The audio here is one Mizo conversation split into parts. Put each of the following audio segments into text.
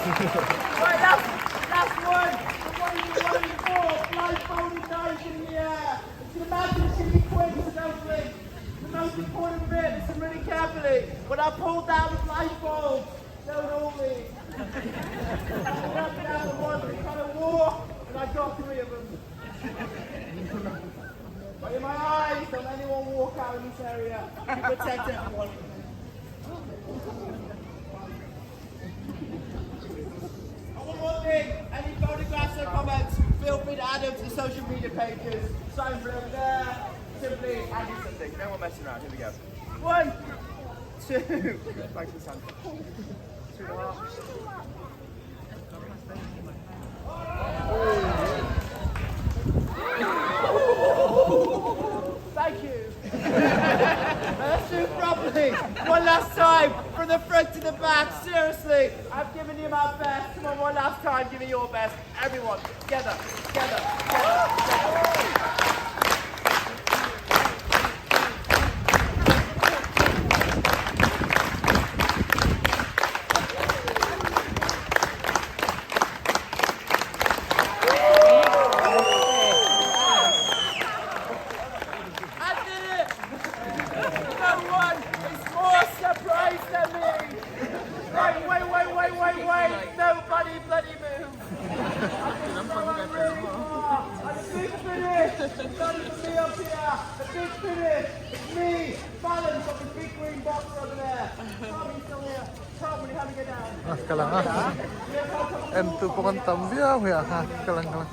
Right, last, last one. The one you've been waiting for. Blindfolded knife in the air. You can imagine it's going to be quick, so don't blink. The most important bit, listen really carefully. When I pull down the blindfold, don't all leave. I up down the one that kind of walk, and I got three of them. But in my eyes, don't anyone walk out in this area. You protect everyone. And one more thing, any photographs or comments, feel free to add them to the social media pages. Sign for over there. Simply Andy something. No one messing around. Here we go. One, two. Thanks for the hand. Two and a half. Thank you. Let's do it properly. One last time, from the front to the back. Seriously, I've given you my best. Come on, one last time, give me your best. Everyone, together, together, together, together. I did it! No one is more surprised than me! Right, wait, wait, wait, wait, wait! Nobody bloody move! I'm really far! And the big finish! It's not even me up here! The big finish! It's me! Fallon's got the big green box over there! Tom, you still here? Tom, will you have a go down? Ah, kalang a. En tu pawh kan tam viau hi a ha kalang kalang.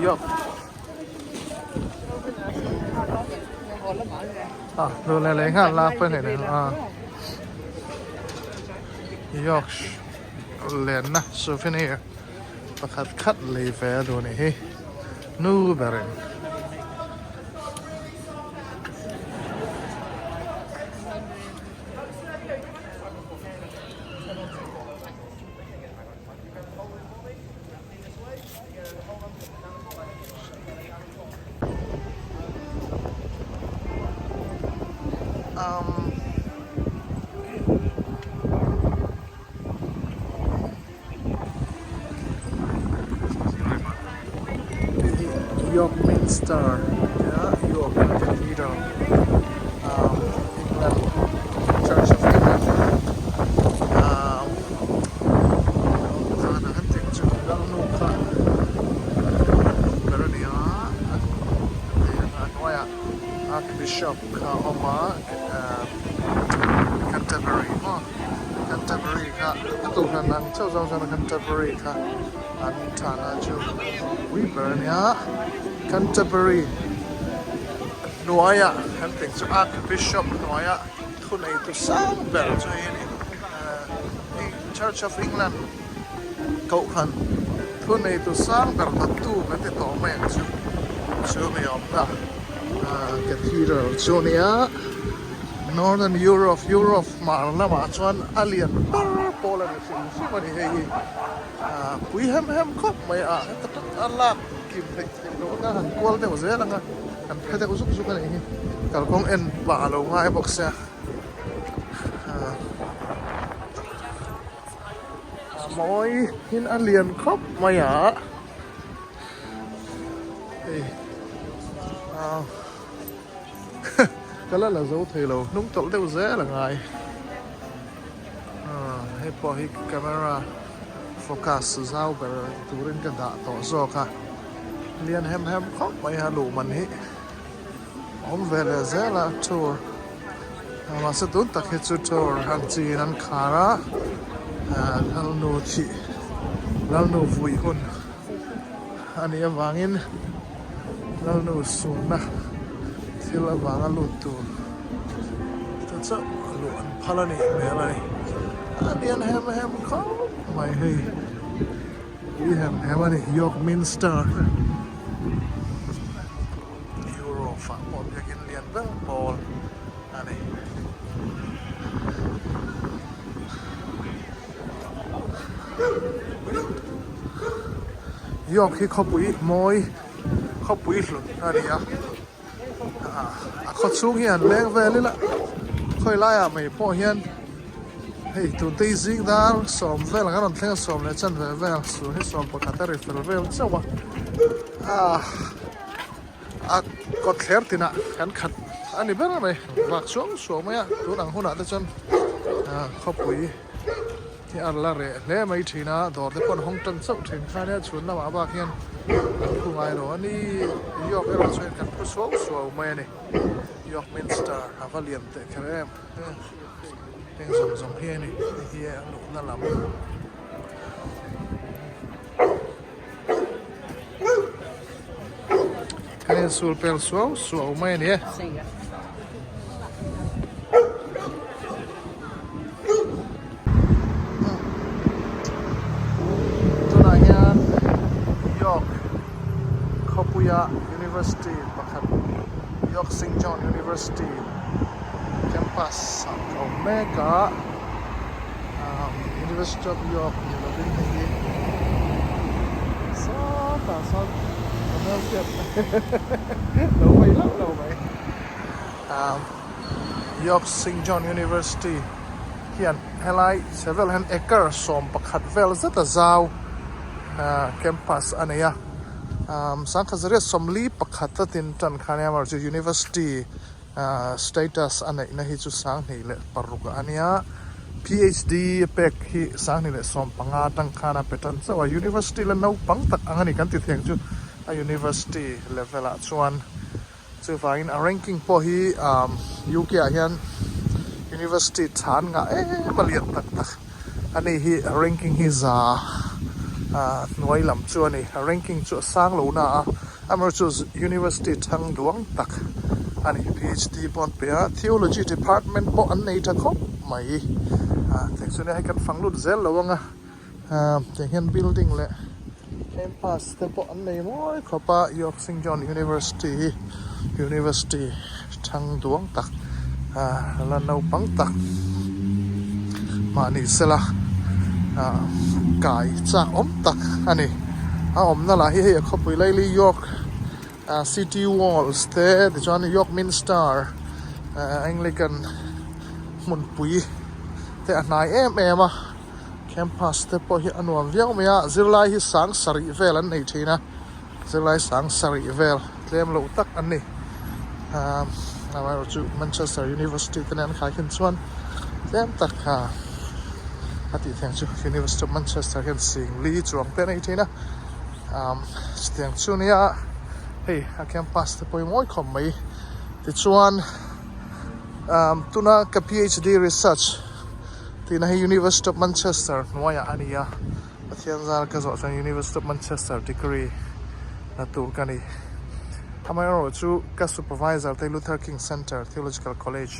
Yok. Ah, lu le le nga la pa ne ah. Yok len na souvenir pakhat khat lei ve a duh anih hi nu berin. York Minster tia York Cathedral England Church of England zan ah khan tih chu lalnu kha nu ber a ni a a hnuaiah Archbishop kha a awm a Canterbury maw Canterbury kha a tuhlan ang chauh zawng chuan Canterbury kha an thana chu pui ber a nia Canterbury hnuaiah kan tih chu Archbishop hnuaiah thuneitu sang ber chu hei a ni Church of England kohhran thuneitu sang ber dawttu kan ti tawh mai ang chu chu mi awmna Cathedral chu a nia Northern Europe Europe hmar lamah chuan a lian ber pawl a ni hrim hrim a ni hei hi pui hem hem khawp mai a heta tak a lak kim theih theih loh anga han kual deuh zel anga han phe deuh zuk zuk a nih hi kalkawng en pah a lo ngai bawk sia a mawi in a lian khawp mai a hei ka la la zo thei lo hnung tawlh deuh zel a ngai hei pawh hi camera focus zau ber turin ka dah tawh zawk a lian hem hem khawp mai a luh man hi awm ve leh zel a tour mahse tun tak hi chu tour an chin an khar a lalnu thih lalnu vui hun a nih avangin lalnu sunna thil avanga lut tur te chauh a luh an phal a nih hmel a ni a lian hem hem khawp mai hei pui hem hem a ni York Minster. Euro fah pawh biakin lian ber pawl a ni. York hi khawpui mawi khawpui hlun a ni a a khaw chhung hi an leng vel ila khawi laiah mai pawh hian. Hei tun te hi zing dar sawm vel ang a rawn thleng a sawm leh chan ve vel sur hi sawm pakhat a ri fel vel chauh a ah a kawt thler tinah kan khat a ni ber mai vak suau suau mai a tun ang hunah te chuan ah khawpui hi a la reh hle mai thin a dawr te pawh an hawng tan chauh thin kha nia chhun lamah bak hian an phu ngai lo a ni York erawh chuan kan phu suau suau mai a ni York Minster a va lian teh kher em. Heng zawng zawng hi a ni hei hi a luhna lam kan insul pel suau suau mai a ni e. Tunah hian York khawpuia University pakhat York St John University campus ah ka awm mek a University of York ni lovin hei hi sawtah sawn ka hmelhriat lo mai hlauh lo mai York St John University hian helai chhe vel hian acre 11 vel zet a zau campus a nei a 1941 a tin tan khan amaherawhchu University Status a neihna hi chu 2006 a nia. PhD a pek hi 2015 atang khan a pe tan chauh a. University la naupang tak ang a ni kan ti thei ang chu a university level ah chuan. Chuvangin a ranking pawh hi UK ah hian university chhan ngah em a lian tak tak a ni hi ranking hi za hnuai lam chu a ni. A ranking chu a sang lo na a. Amaherawhchu University thang duang tak a ni. PhD pawh an pe a, Theology Department pawh an nei tha khawp mai. Tiang chu nia hei kan fang lut zel lo ang a, tiang hian building leh campus te pawh an nei mawi khawp a, York St John University hi University thang duang tak la naupang tak mahni sela kai chak awm tak a ni. A awmna lah hi hei a khawpui laili York City Walls te tichuan York Minster Anglican hmunpui te a hnai em em a campus te pawh hi a nuam viau mai a zirlai hi sang sarih vel an nei thin a. Zirlai sang sarih vel tlem loh tak an ni. Amaherawhchu Manchester University te nen an khai khin chuan tlem tak kha a tih theih ang chu. University of Manchester hian sing li chuang te a nei thin a. Chutiang chu nia hei a campus te pawh hi mawi khawp mai. Tichuan tuna ka PhD research tihna hi University of Manchester hnuaiah a ni a. Pathian zar ka zawh chuan University of Manchester degree la tur ka ni. Amaherawhchu ka supervisor te Luther King Center Theological College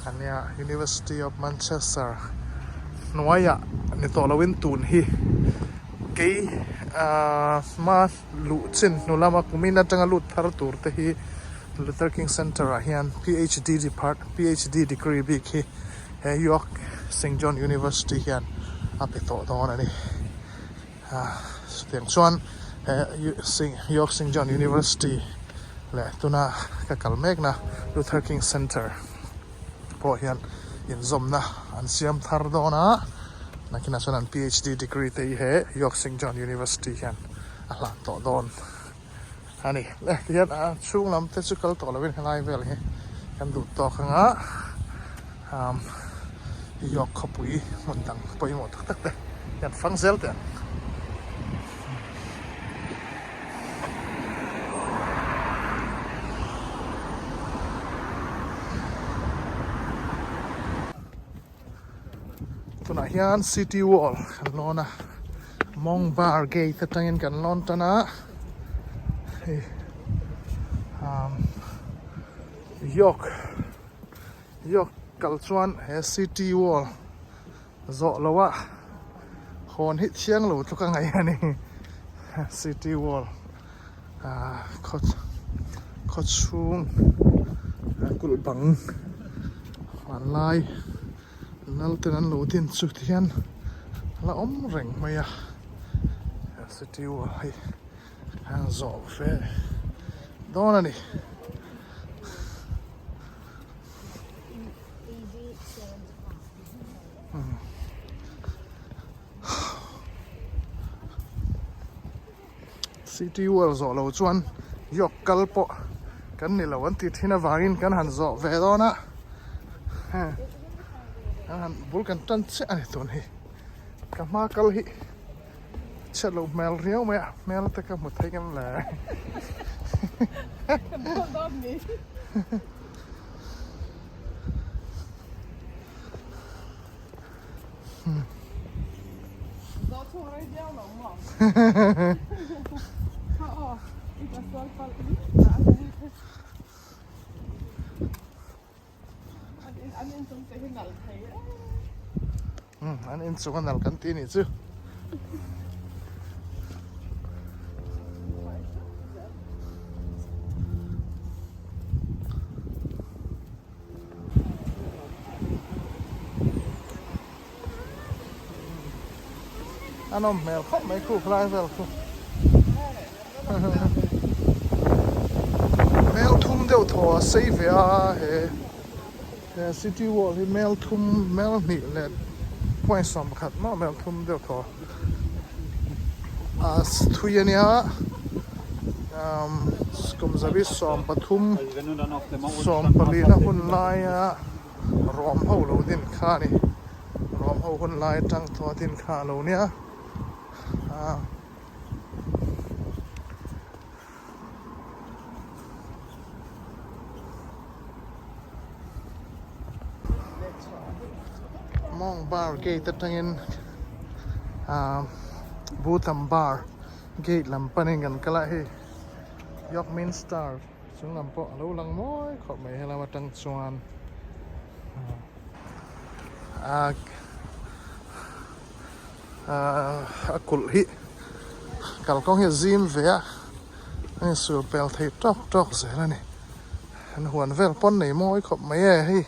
a nia, University of Manchester hnuaiah ni tawh loin tun hi kei hma luh chin hnu lama kumin atanga lut thar tur te hi Luther King Center ah hian PhD depart PhD degree bik hi He York St John University hian a pe tawh dawn a ni. Chutiang chuan he York St John University leh tuna ka kal mekna Luther King Centre pawh hian inzawmna an siam thar dawn a, nakinah chuan an PhD degree te hi he York St John University hian a hlan tawh dawn a ni. Le tihian a chhung lam te chu kal tawh lovin helai vel hi kan duh tawk ang a umm York khawpui hmun dang pawimawh tak tak te hian fang zel teh ang. Tunah hian city wall kan lawn a Mongbar gate atangin kan lawn tan a hei umm York York kal chuan he city wall zawh loh a hawn hi thiang lo tluk a ngaih a ni city wall ah khaw khaw chhung kulh bang hmanlai nal ten an lo din chu ti hian a la awm reng mai a city wall hi a zawh ve dawn a ni. City Wall zawh lo chuan York kal pawh kan ni lo an ti thin avangin kan han zawh ve dawn a, kan han bul kan tan chiah a ni tun hi. Ka hma kal hi chhiat loh hmel riau mai a, hmel te ka hmu thei ngam le. An inchung a nal kan ti nih chu. A nawm hmel khawp mai khu khlai vel khu. Mel thum deuh thaw a sei ve a he he city wall hi mel thum mel hnih leh point 11 maw mel thum deuh thaw a thui a nia umm kum zabi 13 14 na hun laia Rawm ho lo din kha a ni rawm ho hun lai atang tawh a din kha a lo nia ah. Mawng bar gate atangin ah Bhutan bar gate lam panin kan kal a hei York Minster chung lam pawh a lo lang mawi khawp mai helam atang chuan ah a kulh hi kalkawng hi a zim ve a a insur pel thei tawk tawk zel a ni an huan vel pawn nei mawi khawp mai e hei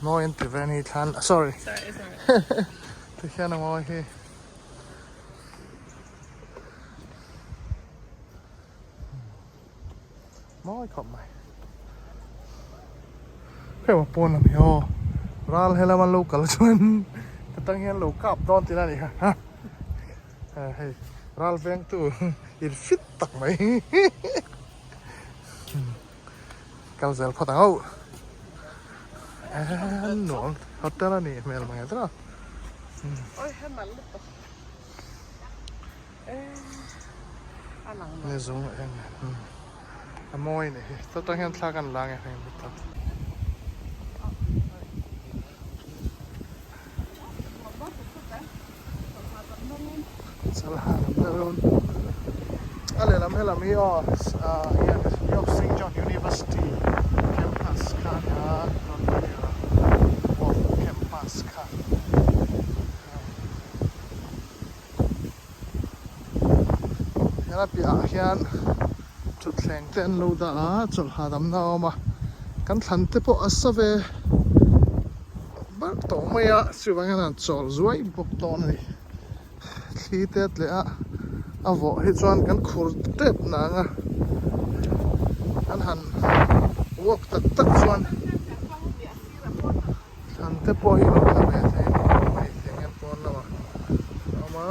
mawi an ti ve a ni thlan sorry tikhian a mawi hi. Mawi khawp mai. Hei maw pawn lam hi aw. Ral he lama lo kal chuan ka tang hian lo kap dawn tihna a nih kha ha. Hei ral vengtu in fit tak mai. Kal zel phawt ang aw. Nuam hotel a nih hmel mang e tawh. Ni zung eng a mawi a nih hi ta tang hian thla kan la ang e heng bawk ta. Chalha lam deuh dawn a lehlam helam hi aw York St John University campus kha a nia campus kha. Helai piahah hian thutthleng te an lo dah a chawlh hahdamna a awm a kan thlan te pawh a sa ve barh tawh mai a chuvang hian an chawl zuai bawk dawn a ni thli te a tleh a a vawh hi chuan kan khur tep nang a an han walk tak tak chuan. Thlan te pawh hi lo tla ve thei a ni hei tiang hian pawn lamah a awm a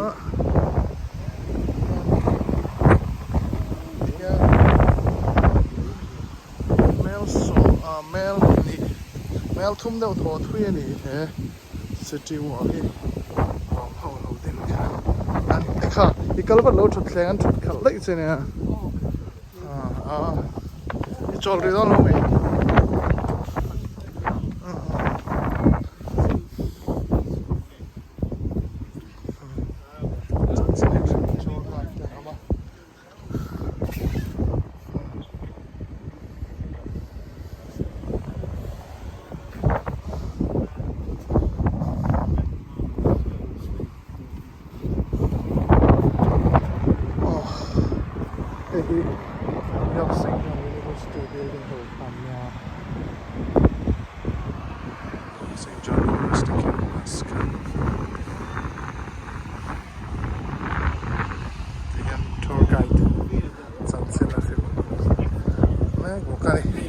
tihian mel sawm ah mel hnih mel thum deuh thaw thui a ni he city wall hi ruang ho lo din khan an kha i kal vat lo thut thleng an thut khalh daih che nia ah i chawl rih dawn lo mi. Hei hi York St John University building ho kha an nia St John University campus kha ti hian tour guide chanchin a hrilh mek bawk a ni.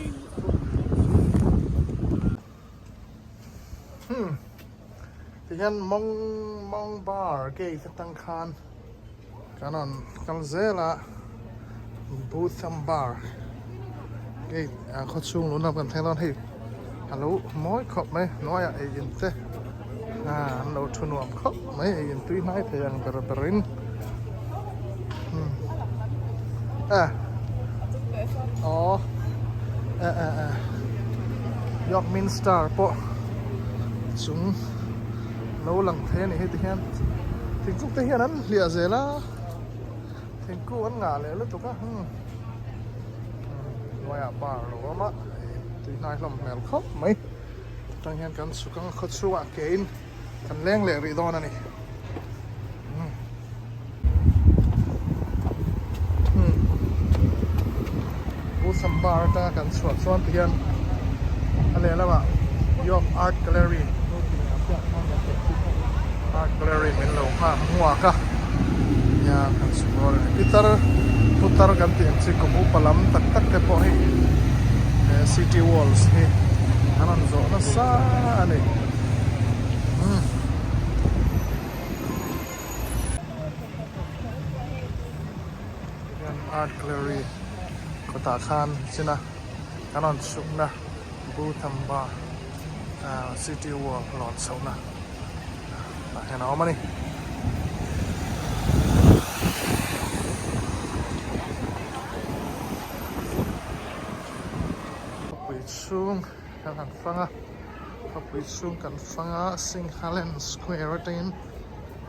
Tihian mawng mawng bar gate atang khan kan rawn kal zel a Bootham bar gate ah khawchhung luhna kan thleng dawn hei a lo mawi khawp mai hnuaiah ei in te ah an lo thu nuam khawp mai ei in tui hnai thei ang ber ber in ah aw eh eh eh York Minster pawh chung lo lang thei a ni hei ti hian thingkung te hian an hliah zel a thingkung an ngah leh lutuk a hmm hnuaiah bar a lo awm a tui hnai hlawm hmel khawp mai atang hian kan chhuk ang a khaw chhungah ke in kan leng leh rih dawn a ni hmm hmm Busan bar atanga kan chhuah chuan ti hian a lehlamah York Art Gallery Art Gallery min lo nghak hmuak a nia kan chhuk rual a ni pitar putar kan tih ang chi kum upa lam tak tak te pawh hi he city walls hi an rawn zawh nasa a ni. Hian art gallery kawtah khan china kan rawn chhukna Buthamba city wall lawn chhohna tah hian a awm a ni. Khawpui chhung kan han fang a khawpui chhung kan fang a Singhaland square atangin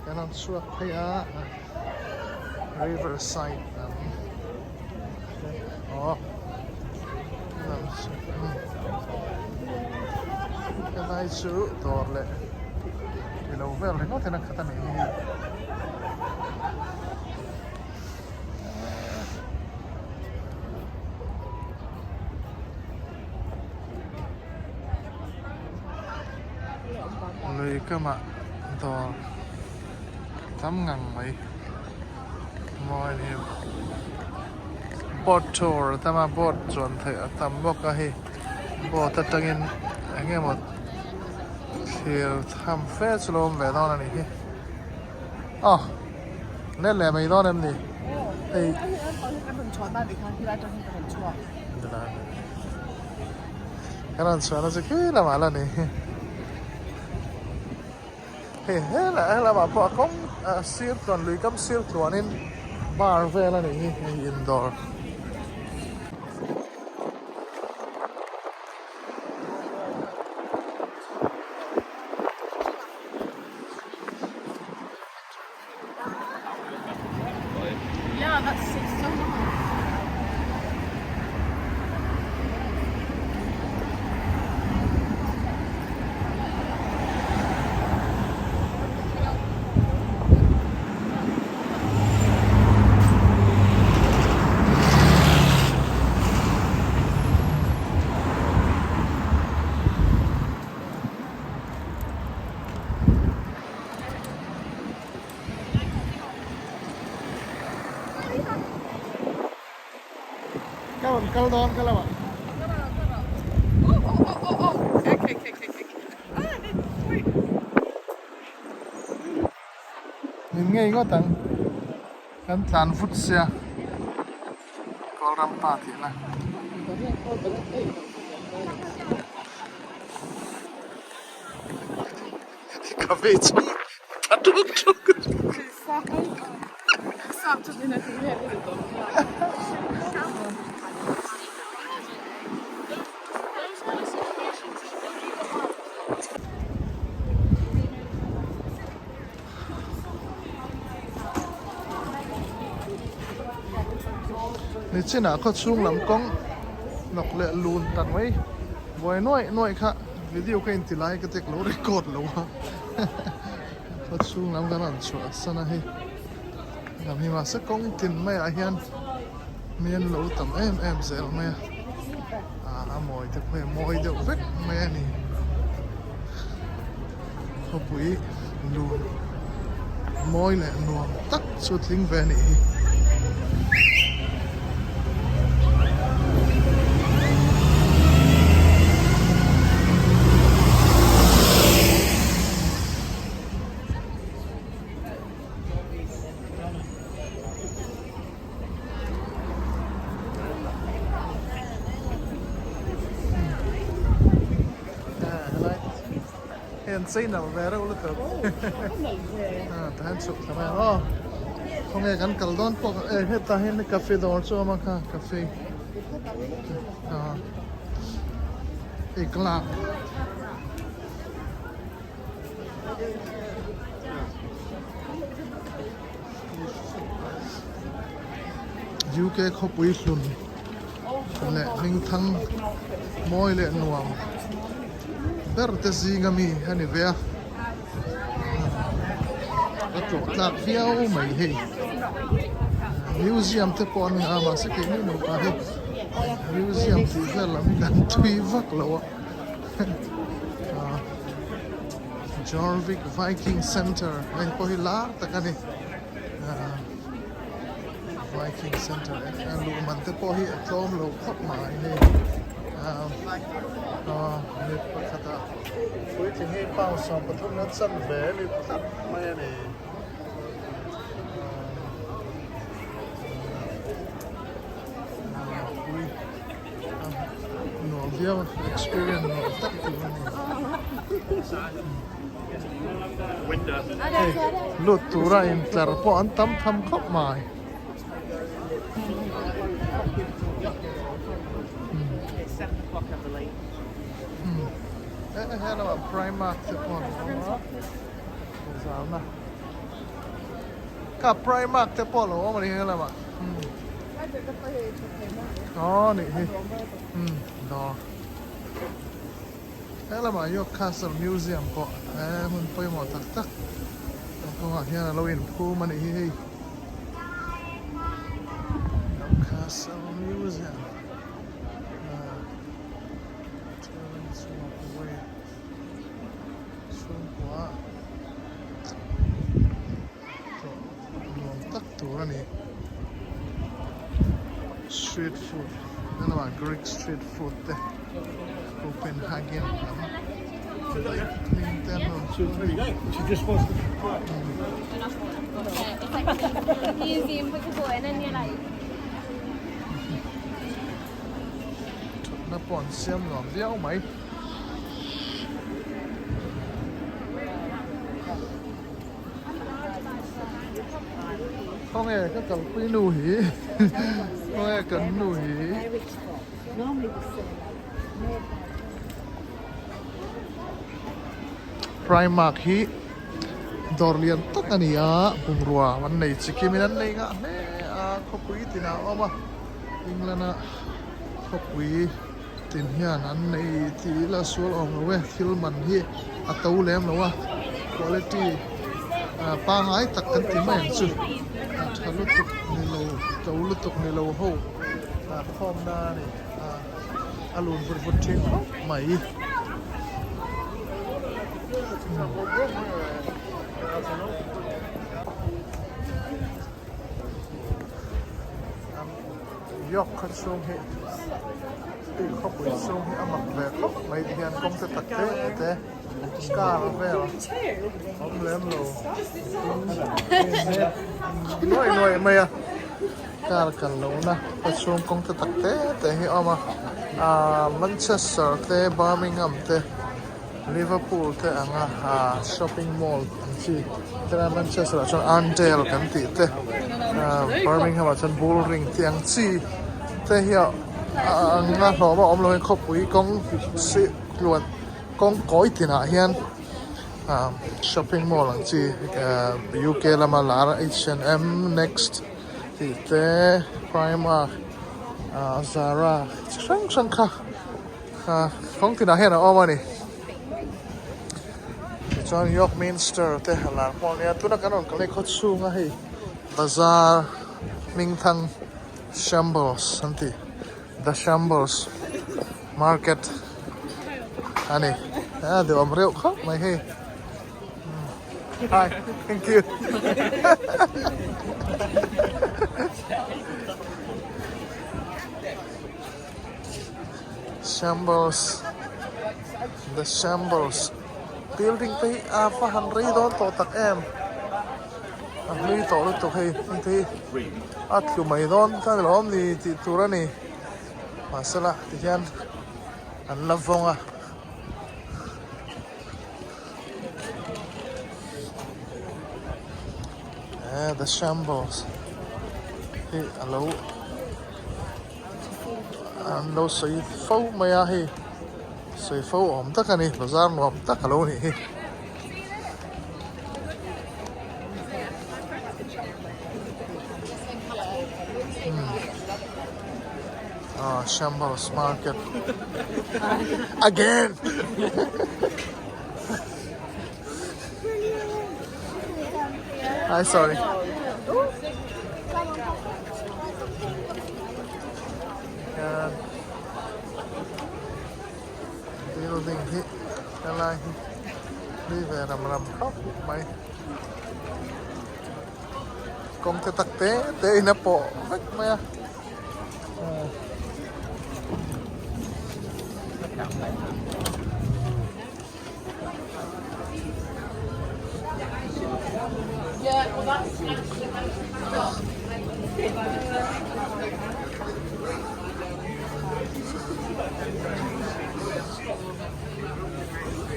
kan han chhuak phei a river side lam aw helai chu dawr leh tilo vel ringawt hian a khat a nih hi. Lui kamah dawr tam ngang mai mawi hi boat tour a tam a boat chuan theih a tam bawk a hei boat atangin eng emaw thlir tham fe chu lo awm ve dawn a nih hi aw let leh mai dawn em ni hei Kan rawn chhuahna chu khi lamah la ni. Hei helai helamah pawh a kawng a sir tluan lui kam sir tluanin bar vel a nih hi hei indawr. Ka rawn kal dawn ka lamah. Min ngei ngawt ang. Kan tlan vut sia. Kawlram pa tih na. Ka vei chung tha tuk tuk. Nichinah khaw chhung lam kawng nawk leh lun tak mai buai nuaih nuaih kha video ka inti lai ka tek lo record lo a khaw chhung lam kan rawn chhuah san a hei lam hi mahse kawng tin maiah hian mi an lo tam em em zel mai a ah a mawi te pawh hi a mawi deuh vek mai a ni. Khawpui lun mawi leh nuam tak chu tling ve a nih hi. Hei an chei nalh ve reuh lutuk. Tah hian chhuk thla mai ang aw. Khawnge kan kal dawn pawh e hetah hian cafe dawr chu a awm a kha cafe. Hei club. UK khawpui hlun leh hmingthang mawi leh nuam ber te zinga mi a ni ve a a tlawh tlak viau mai hei museum te pawh an ni a mahse keini nupa hi museum tih vel lam hi kan tui vak lo a. Jorvik Viking Center hei pawh hi lar tak a ni Viking Center a luh man te pawh hi a tlawm lo khawp mai hei mi pakhat ah puitling hi pound 13 na chanve a ni tlat mai a ni. Nuam viau a experience nuam tak tur a ni. Hei lut tura intlar pawh an tam tham khawp mai. He lamah Primark te pawh an awm a zalna kha Primark te pawh a lo awm a ni he lamah. Aw nih hi umm dawr he lamah York Castle Museum pawh he hmun pawimawh tak tak a kawngah hian a lo inphum a nih hi hei York Castle Museum ah Terence Walkway chhungkua nuam tak tur a ni street food a lamah greek street food te copenhagen lam daih hming te an rawn chhung a ni. Thutna pawh an siam nuam viau mai. Khawnge ka kalpui nu hi khawnge kan nu hi Primark hi dawr lian tak a ni a bungrua an nei chi kim in an nei ngah hle a khawpui tinah a awm a England a khawpui tin hian an nei tih ila sual awm lo e thil man hi a to lem lo a quality ah pangai tak kan ti mai ang chu a tha lutuk ni lo to lutuk ni lo ho ah khawm na a ni ah a lun vut vut thin khawp mai. York khaw chhung hi tui khawpui chhung hi a mak ve khawp mai ti hian kawng te tak te te car vel awm lem lo nuai nuai mai a car kal lo na khaw chhung kawng te tak te te hi a awm a ah Manchester te Birmingham te Liverpool te anga ah shopping mall ang chi helai Manchester ah chuan Arndale kan tih te ah Birmingham ah chuan Bull Ring tih ang chi te hi a anga hlawm a awm lo hian khawpui kawng si tluan kawng kawi tinah hian ah shopping mall ang chi ah UK lama lar H and M Next tih te Primark ah Zara chi hrang hrang kha. Ah kawng tinah hian a awm a ni tichuan York Minster te a lar hmuh ania tuna kan rawn kal hi khaw chhunga hei bazar hmingthang shambles an tih the shambles market a ni a duhawm reuh khawp mai hei hi thank you. Shambles The Shambles building te hi a va han rei dawn tawh tak em a hlui tawh lutuk hei heng te hi a tlu mai dawn ta ni lawm ni tih tur a ni mahsela tihian an la vawng a. Eh the shambles hi a lo an lo sawi fo mai a hei sawi fo awm tak a ni bazar nuam tak a lo nih hi. Ah shambles market again. Hi, sorry. Hian building hi helai hi hlui ve ram ram khawp mai. Kawng te tak te te in a pawh vek mai a.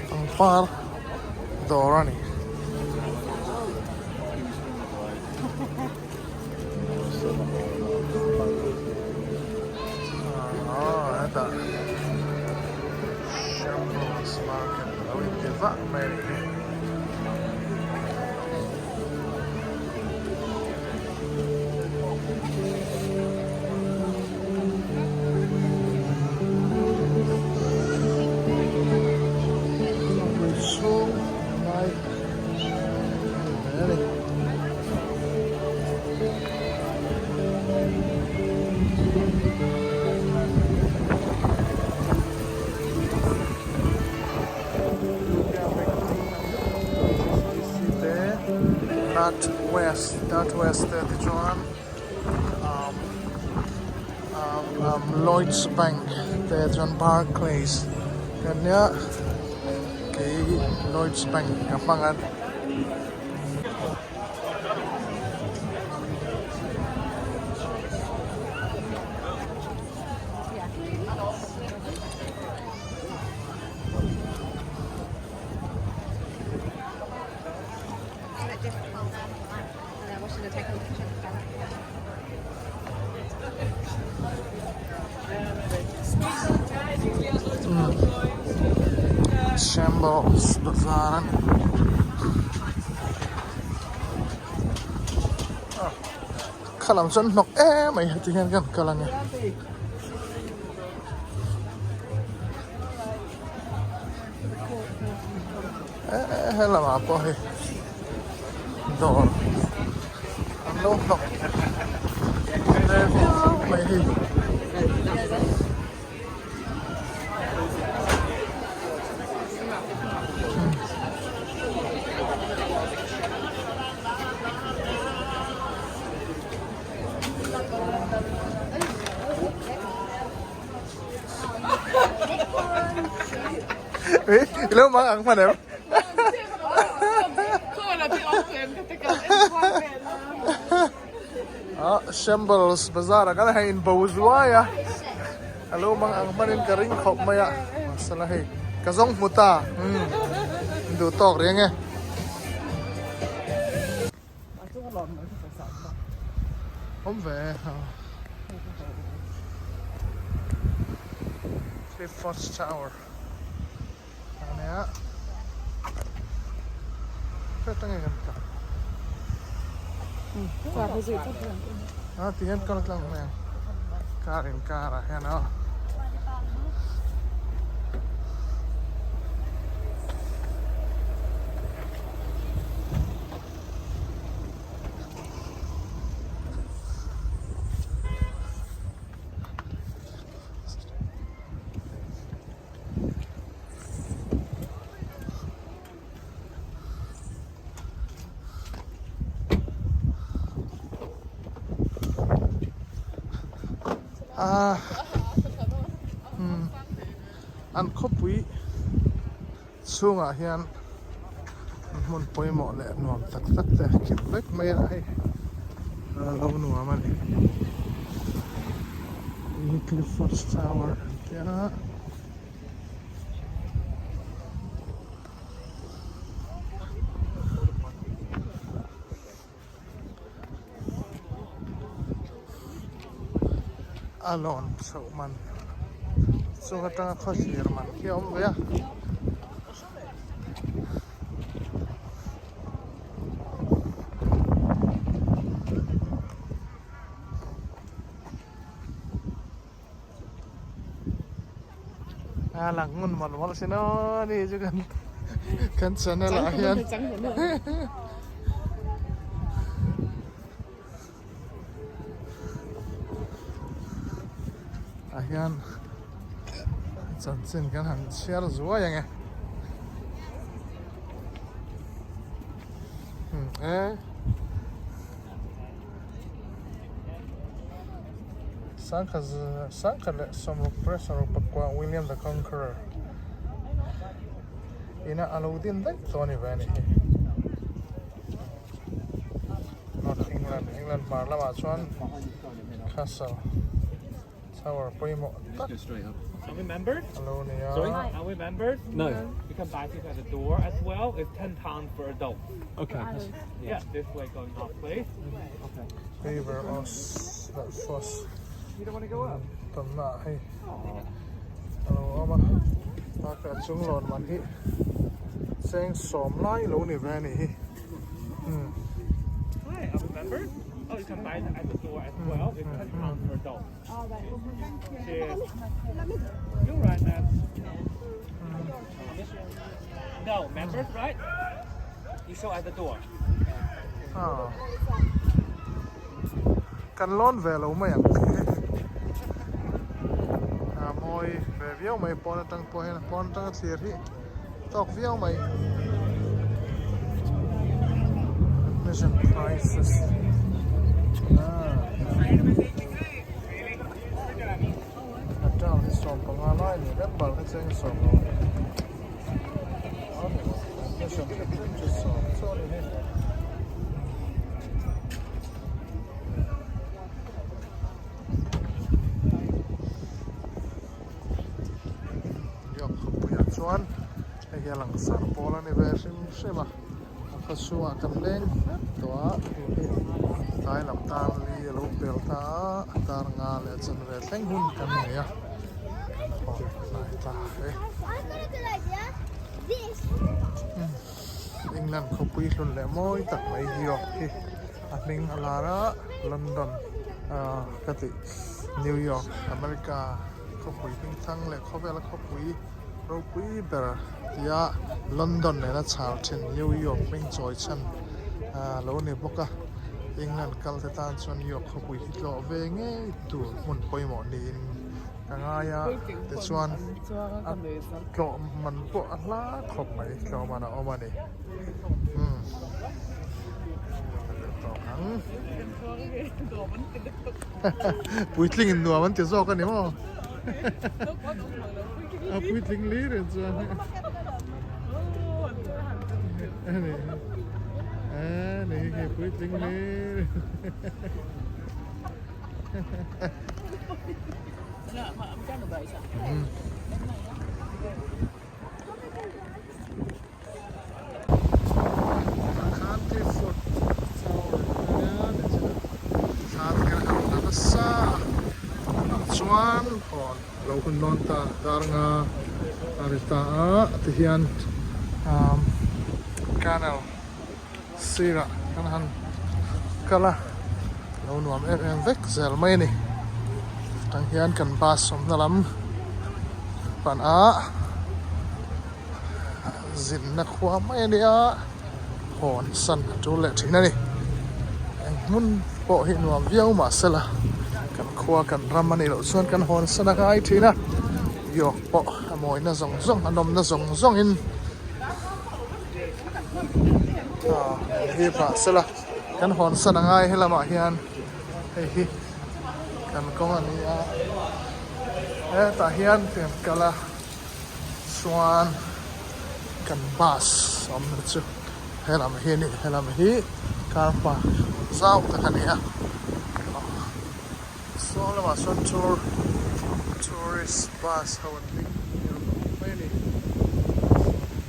Pangpar dawr a ni. Aaa hetah Shambles market a lo inti vah mai a nih hi. Khawpui chhung lai a ni ve a ni. North west north west te tichuan umm umm Lloyds bank te chuan Barclays te an nia kei Lloyds bank ka hmang a. Shambles bazar a ni. Kha lam chuan hnawk em mai heti hian kan kal a ni. He lamah pawh hei dawr an lo hnawk ve viau mai hei. I lo mang ang hman em? Ah, Shambles Bazaar ah kan hei in bo zuai a. A lo mang ang hmanin ka ring khawp mai a. Masala hei ka zawng hmu ta. Hmm. Duh tawk reng e. Awm ve a. Clifford's Tower. Ania. Hriat ange kan kal. A ti hian kal tlang mai ang. Car in car ah hian aw. Ah hmm an khawpui chhungah hian hmun pawimawh leh nuam tak tak te khim vek mai a hei a lo nuam a ni hei hi Clifford's Tower an tia a. a lawn chhoh man chung atanga khaw thlir man khi a awm ve a. A lang ngun mawlh mawlh sin aw ni chu kan kan channel ah hian ah hian chanchin kan han chhiar zuai ang e e Sangkhat sangkhat leh sawmruk pawh sawmruk pakua William the Conqueror ina a lo din daih tawh a ni ve a ni hi. North England England hmar lamah chuan castle tower pawimawh tak a lo ni a. River Oss leh Foss tawnna ah hei a lo awm a bakah chung lawn man hi cheng sawm lai lo ni ve a nih hi umm. Kan lawn ve lo mai ang a mawi ve viau mai pawn atang pawh hian pawn atanga thlir hi tawk viau mai admission prices a town hi sawmpanga lai a ni member hi cheng sawm lo admission chu sawm chu a ni hi. York khawpuiah chuan hei hi a langsar pawl a ni ve hrim hrim a a khaw chhungah kan leng hlek tawh a tun hi tlai lam tar li a lo pel ta a tar nga leh chanve thleng hun kan nei a kan haw hnai ta e. England khawpui hlun leh mawi tak mai York hi a hming a lar a London ah ka tih New York America khawpui hming thang leh khawvela khawpui ropui ber tia London nena chhar thin New York hming chawi chhan ah lo ni bawk a England kal te tan chuan York khawpui hi tlawh ve ngei tur hmun pawimawh niin ka ngai a tichuan a tlawh man pawh a hla khawp mai tlawh man a awm a ni umm ang puitling in nuam an ti zawk a ni maw a puitling lir in chuan ani ani hi puitling lir. Chuan aw lo hun dawn ta dar nga a ri ta a tihian canal Sirah kan han kal a, lo nuam em em vek zel mai a ni. Tang hian kan bus awmna lam pan a zinna khua mai a nia, hawn san a tul leh thin a ni. Eng hmun pawh hi nuam viau mah sela kan khua kan ram a nih loh chuan kan hawn san a ngai thin a, York pawh a mawina zawng zawng a nawmna zawng zawngin. Hi phah sela kan hawn san a ngai he lamah hian hei hi kan kawng a ni a hetah hian kan kal a chuan kan bus awmna chu helam hi a ni helam hi car park zau tak a ni a saw lamah sawn tour tourist bus ho an ding mai a ni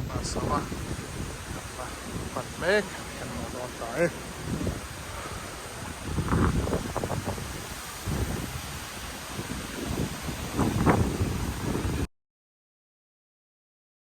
bus ho a. Kan la pan mek kan hmu dawn ta e.